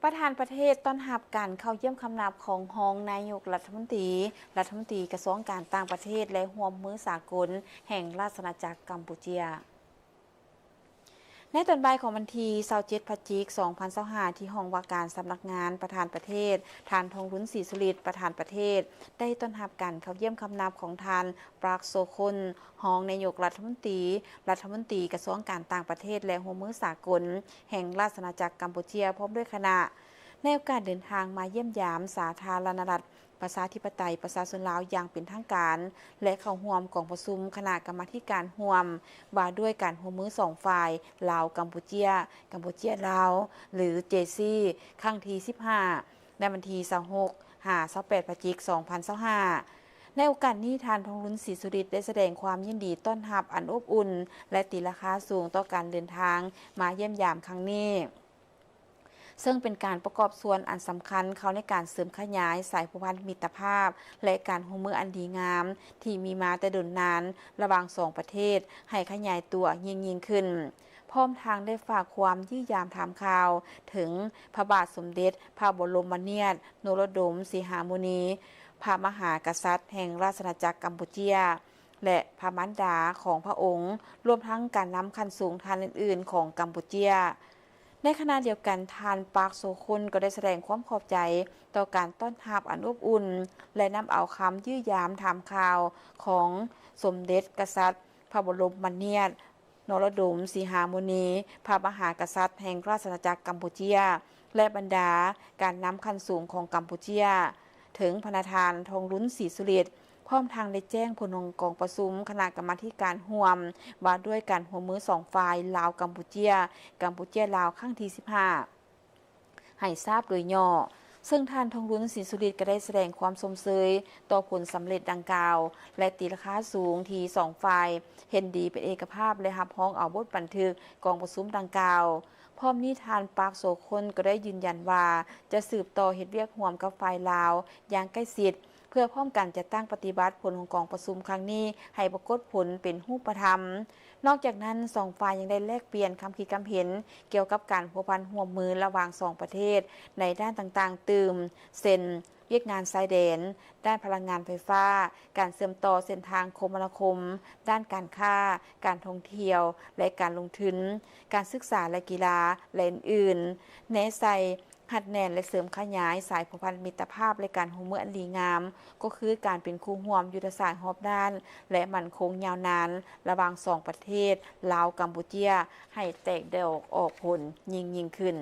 ປະທານປະເທດຕ້ອນຮັບການເຂົ້າຢ້ຽມຄຳນັບຂອງຮອງນາຍົກລັດຖະມົນຕີ, ລັດຖະມົນຕີກະຊວງການຕ່າງປະເທດ ແລະ ຮ່ວມມືສາກົນແຫ່ງລາຊະອານາຈັກກຳປູເຈຍ. ໃນຕອນບ່າຍຂອງວັນທີຊາວເຈັດ ພະຈິກ ສອງພັນຊາວຫ້າ ທີ່ຫ້ອງວ່າການສຳນັກງານປະທານປະເທດ, ທ່ານ ທອງລຸນ ສີສຸລິດ ປະທານປະເທດ ໄດ້ຕ້ອນຮັບການເຂົ້າຢ້ຽມຄຳນັບຂອງທ່ານ ປາກ ໂຊຄຸນ ຮອງນາຍົກລັດຖະມົນຕີ, ລັດຖະມົນຕີກະຊວງການຕ່າງປະເທດ ແລະ ຮ່ວມມືສາກົນແຫ່ງລາຊະອານາຈັກກຳປູເຈຍ ພ້ອມດ້ວຍຄະນະ ໃນໂອກາດເດີນທາງມາຢ້ຽມຢາມສາທາລະນະລັດ ປະຊາທິປະໄຕປະຊາຊົນລາວຢ່າງເປັນທາງການ ແລະ ເຂົ້າຮ່ວມກອງປະຊຸມຄະນະກຳມາທິການຮ່ວມວ່າດ້ວຍການຮ່ວມມືສອງຝ່າຍ ລາວ-ກຳປູເຈຍ, ກຳປູເຈຍ-ລາວ ຫຼື ເຈຊີ ຄັ້ງທີສິບຫ້າ ໃນວັນທີຊາວຫົກ ຫາ ຊາວແປດ ພະຈິກ ສອງພັນຊາວຫ້າ. ໃນໂອກາດນີ້ ທ່ານ ທອງລຸນ ສີສຸລິດ ໄດ້ສະແດງຄວາມຍິນດີຕ້ອນຮັບອັນອົບອຸ່ນ ແລະ ຕີລາຄາສູງຕໍ່ການເດີນທາງມາຢ້ຽມຢາມຄັ້ງນີ້. ເຊິ່ງເປັນການປະກອບສ່ວນອັນສຳຄັນເຂົ້າໃນການເສີມຂະຫຍາຍສາຍພົວພັນມິດຕະພາບ ແລະ ການຮ່ວມມືອັນດີງາມທີ່ມີມາແຕ່ດົນນານລະຫວ່າງສອງປະເທດໃຫ້ຂະຫຍາຍຕົວຍິ່ງໆຂຶ້ນ, ພ້ອມທັງໄດ້ຝາກຄວາມຢ້ຽມຢາມຖາມຂ່າວເຖິງພະບາດສົມເດັດພະບໍລົມມະນຽດ ນະໂຣດົມ ສີຫາມຸນີ ພະມະຫາກະສັດແຫ່ງລາຊະອານາຈັກກຳປູເຈຍ ແລະ ພະມານດາຂອງພະອົງ, ລວມທັງການນຳຂັ້ນສູງທ່ານອື່ນໆຂອງກຳປູເຈຍ. ໃນຂະນະດຽວກັນ, ທ່ານ ປາກ ໂຊຄຸນ ກໍໄດ້ສະແດງຄວາມຂອບໃຈຕໍ່ການຕ້ອນຮັບອັນອົບອຸ່ນ ແລະ ນຳເອົາຄຳຢ້ຽມຢາມຖາມຂ່າວຂອງສົມເດັດກະສັດພະບໍລົມມະນຽດ ນະໂຣດົມ ສີຫາມຸນີ ພະມະຫາກະສັດແຫ່ງລາຊະອານາຈັກກຳປູເຈຍ ແລະ ບັນດາການນຳຂັ້ນສູງຂອງກຳປູເຈຍ ເຖິງພະນະທ່ານ ທອງລຸນ ສີສຸລິດ ພ້ອມທັງໄດ້ແຈ້ງຜົນຂອງກອງປະຊຸມຄະນະກຳມາທິການຮ່ວມວ່າດ້ວຍການຮ່ວມມືສອງຝ່າຍ ລາວ-ກຳປູເຈຍ, ກຳປູເຈຍ-ລາວ ຄັ້ງທີສິບຫ້າ ໃຫ້ຊາບໂດຍຫຍໍ້, ເຊິ່ງທ່ານ ທອງລຸນ ສີສຸລິດ ກໍໄດ້ສະແດງຄວາມຊົມເຊີຍຕໍ່ຜົນສຳເລັດດັ່ງກ່າວ ແລະ ຕີລາຄາສູງທີ່ສອງຝ່າຍເຫັນດີເປັນເອກະພາບ ແລະ ຮັບຮອງເອົາບົດບັນທຶກກອງປະຊຸມດັ່ງກ່າວ. ພ້ອມນີ້ທ່ານ ປາກ ໂຊຄົນ ກໍໄດ້ຢືນຢັນວ່າຈະສືບຕໍ່ເຮັດວຽກຮ່ວມກັບຝ່າຍລາວຢ່າງໃກ້ຊິດ ເພື່ອພ້ອມກັນຈັດຕັ້ງປະຕິບັດຜົນຂອງກອງປະຊຸມຄັ້ງນີ້ໃຫ້ປາກົດຜົນເປັນຮູບປະທຳ. ນອກຈາກນັ້ນ, ສອງຝ່າຍຍັງໄດ້ແລກປ່ຽນຄຳຄິດຄຳເຫັນກ່ຽວກັບການພົວພັນຮ່ວມມືລະຫວ່າງສອງປະເທດໃນດ້ານຕ່າງໆຕື່ມ ເຊັ່ນ ວຽກງານຊາຍແດນ, ດ້ານພະລັງງານໄຟຟ້າ, ການເຊື່ອມຕໍ່ເສັ້ນທາງຄົມມະນາຄົມ, ດ້ານການຄ້າ, ການທ່ອງທ່ຽວ ແລະ ການລົງທຶນ, ການສຶກສາ ແລະ ກິລາ ແລະ ອື່ນໆ ແນໃສ່ ຮັດແໜ້ນ ແລະ ເສີມຂະຫຍາຍສາຍພົວພັນມິດຕະພາບ ແລະ ການຮ່ວມມືອັນດີງາມ ກໍຄືການເປັນຄູ່ຮ່ວມຍຸດທະສາດຮອບດ້ານ ແລະ ໝັ້ນຄົງຍາວນານ ລະຫວ່າງສອງປະເທດ ລາວ-ກຳປູເຈຍ ໃຫ້ແຕກດອກອອກຜົນຍິ່ງໆຂຶ້ນ.